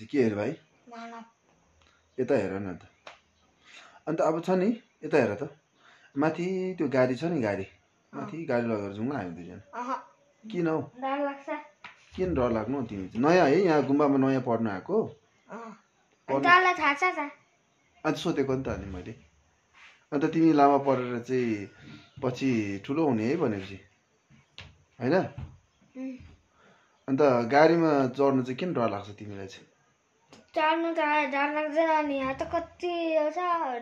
के हेर भाइ यता हेर न त अन्त अब छ नि यता हेर त माथि त्यो गाडी छ नि गाडी माथि गाडी लगेर जाउँ न हामी दुईजना किन हौ डर लाग्छ किन डर लाग्नु तिमी नयाँ है यहाँ गुम्बामा नयाँ पढ्न आएको तँलाई थाहा छ त अन्त सोधेको नि त अनि मैले अन्त तिमी लामा पढेर चाहिँ पछि ठुलो हुने है भनेपछि होइन अन्त गाडीमा चढ्नु चाहिँ किन डर लाग्छ तिमीलाई चाहिँ चढ्नु त डर लाग्दैन नि यहाँ त कति छ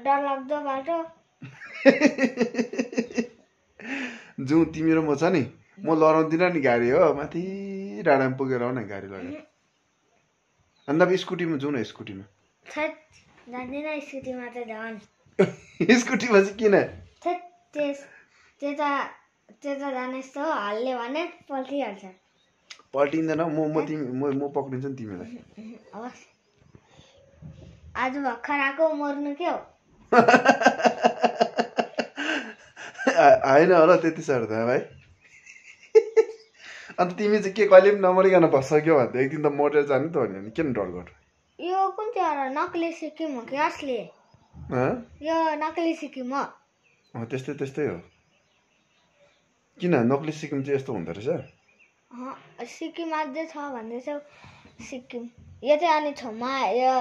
डर लाग्दो बाटो जाउँ तिमी र म छ नि म लडाउँदिनँ नि गाडी हो माथि डाँडामा पुगेर आऊ न गाडी लगेर अन्त अब स्कुटीमा जाउँ न स्कुटीमा जान्दिनँ स्कुटीमा त झन् स्कुटीमा चाहिँ किन त्यता जाने जस्तो हल्ले भने पल्टिहाल्छ पल्टिँदैन म पक्रिन्छु नि तिमीलाई आज भर्खर आएको मर्नु के हो होइन होला त्यति साह्रो त भाइ अन्त तिमी चाहिँ के कहिले पनि नमरिकन बस्छ क्या भन्दा एक दिन त मरेर जानु त हो नि किन डर गर्नु यो कुन चाहिँ नक्कली सिक्किम हो कि असली यो नक्कली सिक्किम हो त्यस्तै त्यस्तै हो किन नक्कली सिक्किम चाहिँ यस्तो हुँदो रहेछ सिक्किम अझै छ भन्दैछौ सिक्किम यो चाहिँ अनि छेउमा यो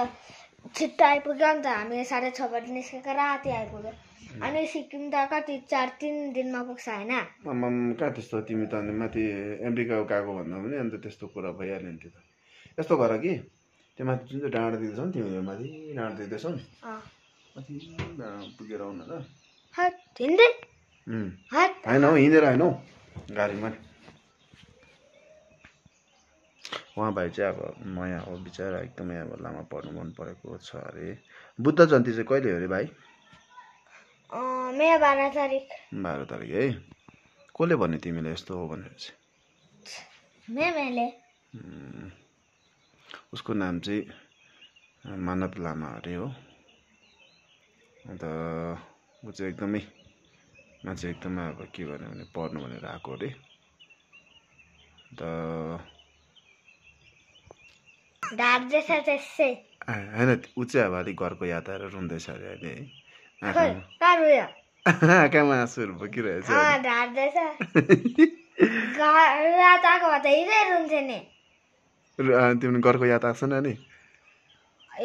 छिट्टो आइपुग्यो नि त हामी 6:30 बजी निस्केको राति आइपुग्यो अनि सिक्किम त कति 4-3 दिनमा पुग्छ होइन कहाँ त्यस्तो तिमी त अनि माथि अमेरिका गएको भन्दा पनि अन्त त्यस्तो कुरा भइहाल्यो नि त्यो त यस्तो गर कि त्यो माथि जुन चाहिँ डाँडा देख्दैछौ नि तिमीले माथि डाँडा देख्दैछौ नि माथि डाँडा पुगेर आउन ल हिँड्दै होइन हौ हिँडेर होइन हौ गाडीमा उहाँ भाइ चाहिँ अब नयाँ हो बिचरा एकदमै अब लामा पढ्नु मन परेको छ अरे बुद्ध जयन्ती चाहिँ कहिले हो अरे भाइ मे 12 तारिक 12 तारिक है कसले भन्यो तिमीलाई यस्तो हो भनेर चाहिँ मेले उसको नाम चाहिँ मानव लामा अरे हो अन्त ऊ चाहिँ एकदमै मान्छे एकदमै अब के भन्यो भने पढ्नु भनेर आएको अरे अन्त होइन ऊ चाहिँ अब अलिक घरको याद आएर रुँदैछ अरे अहिले है आँखामा आँसुहरू बोकिरहेछ तिम्रो घरको याद आएको छैन नि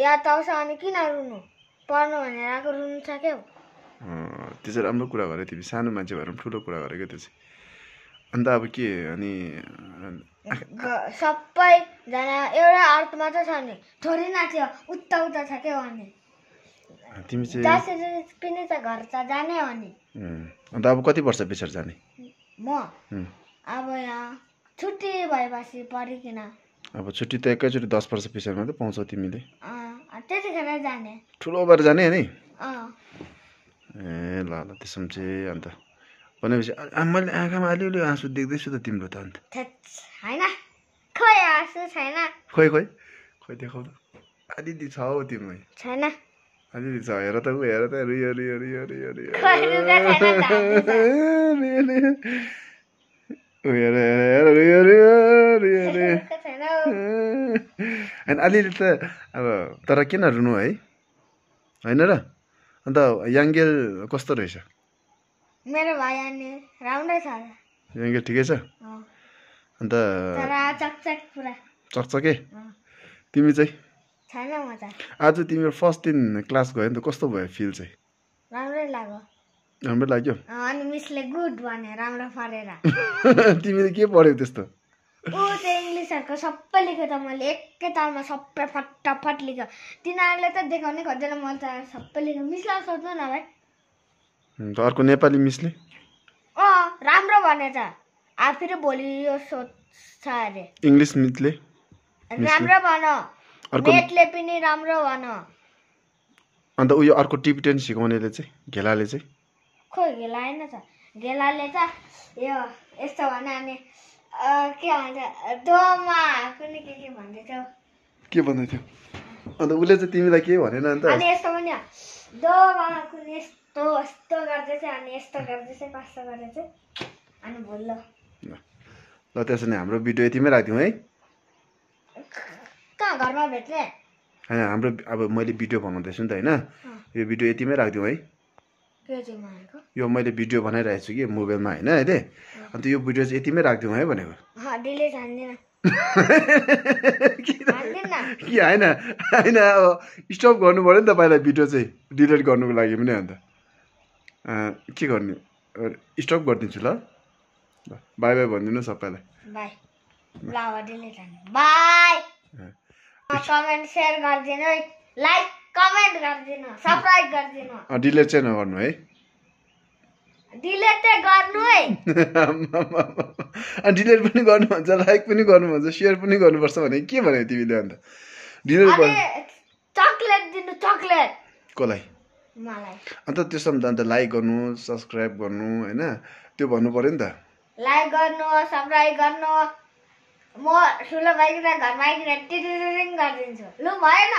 याद आउँछ अनि किन रुनु पढ्नु भनेर आएको रुनु छ क्या त्यो चाहिँ राम्रो कुरा गरे तिमी सानो मान्छे भएर पनि ठुलो कुरा गरेको त्यो चाहिँ अन्त अब के अनि सबैजना एउटा अर्थ मात्र छ नि थोरै न थियो उता छ के भने तिमी चाहिँ पनि त घर त जाने हो नि अन्त अब कति वर्ष पछाडि जाने म अब यहाँ छुट्टी भएपछि पढिकन अब छुट्टी त एकैचोटि 10 वर्ष पछाडि मात्रै पाउँछौ तिमीले त्यतिखेर जाने ठुलो भएर जाने नि ए ल ल त्यसो चाहिँ अन्त भनेपछि मैले आँखामा अलिअलि आँसु देख्दैछु त तिम्रो त अन्त होइन खोइ आँसु छैन खोइ खोइ खोइ देखाउ त अलिअलि छ हौ तिम्रो छैन अलिअलि छ हेर त ऊ हेर त Rio Rio Rio Rio Rio होइन अलिअलि त अब तर किन रुनु है होइन र अन्त याङ्गेल कस्तो रहेछ मेरो भाइ अनि राम्रै छ याङ्गेल ठिकै छ अन्त चकचके तिमी चाहिँ छैन म त आज तिम्रो फर्स्ट दिन क्लास गयो नि त कस्तो भयो फिल चाहिँ राम्रै लाग्यो राम्रै लाग्यो अनि मिसले गुड भन्यो राम्रो पढेर तिमीले के पढ्यौ त्यस्तो ऊ चाहिँ इङ्ग्लिसहरूको सबै लेख्यो त मैले एकै तालमा सबै फटाफट लेख्यो तिनीहरूले त देखाउनै खोज्दैन मैले त सबै लेख्यो मिसलाई सोध्नु न भाइ अर्को नेपाली मिसले राम्रो भने त फेरि भोलि यो सोध्छ अरे इङ्ग्लिस मिसले राम्रो भन नेटले पनि राम्रो भन अन्त उयो अर्को टिबिटेन सिकाउनेले चाहिँ घेलाले चाहिँ खोइ घेला होइन त घेलाले त यो यस्तो भने अनि के भन्छ दोमा कुनै के भन्दै थियो के भन्दै थियो अन्त उसले चाहिँ तिमीलाई के भनेन अन्त अनि यस्तो पनि दोमा कुनै यस्तो यस्तो गर्दैछ अनि यस्तो गर्दैछ कस्तो गर्दैछ अनि भुल्लो ल त्यसो भने हाम्रो भिडियो यतिमै राख्दिउँ है कहाँ घरमा भेट्ने होइन हाम्रो अब मैले भिडियो बनाउँदैछु नि त होइन यो भिडियो यतिमै राखिदिउँ है के चाहिँ भनेको यो मैले भिडियो बनाइरहेको छु कि मोबाइलमा होइन अहिले अन्त यो भिडियो चाहिँ यतिमै राखिदिउँ है भनेको डिलिट हान्दिनँ कि होइन होइन अब स्टप गर्नु पऱ्यो नि त पहिला भिडियो चाहिँ डिलिट गर्नुको लागि पनि अन्त के गर्ने स्टप गरिदिन्छु ल बाई बाई भनिदिनु सबैलाई बाई ल अब डिलिट हान्नु बाई कमेन्ट सेयर गरिदिनु है लाइक कमेन्ट गरिदिनु सब्सक्राइब गरिदिनु डिलिट चाहिँ नगर्नु है डिलिट चाहिँ गर्नु है डिलिट पनि गर्नु भन्छ लाइक पनि गर्नु भन्छ सेयर पनि गर्नुपर्छ भने के भने तिमीले अन्त डिलिट चकलेट दिनु चकलेट कसलाई मलाई अन्त त्यसो भने त अन्त लाइक गर्नु सब्सक्राइब गर्नु होइन त्यो भन्नु पर्यो नि त लाइक गर्नु सब्सक्राइब गर्नु म ठुलो भाइको घरमा आइकन टिटिटिङ गरिदिन्छु लु भएन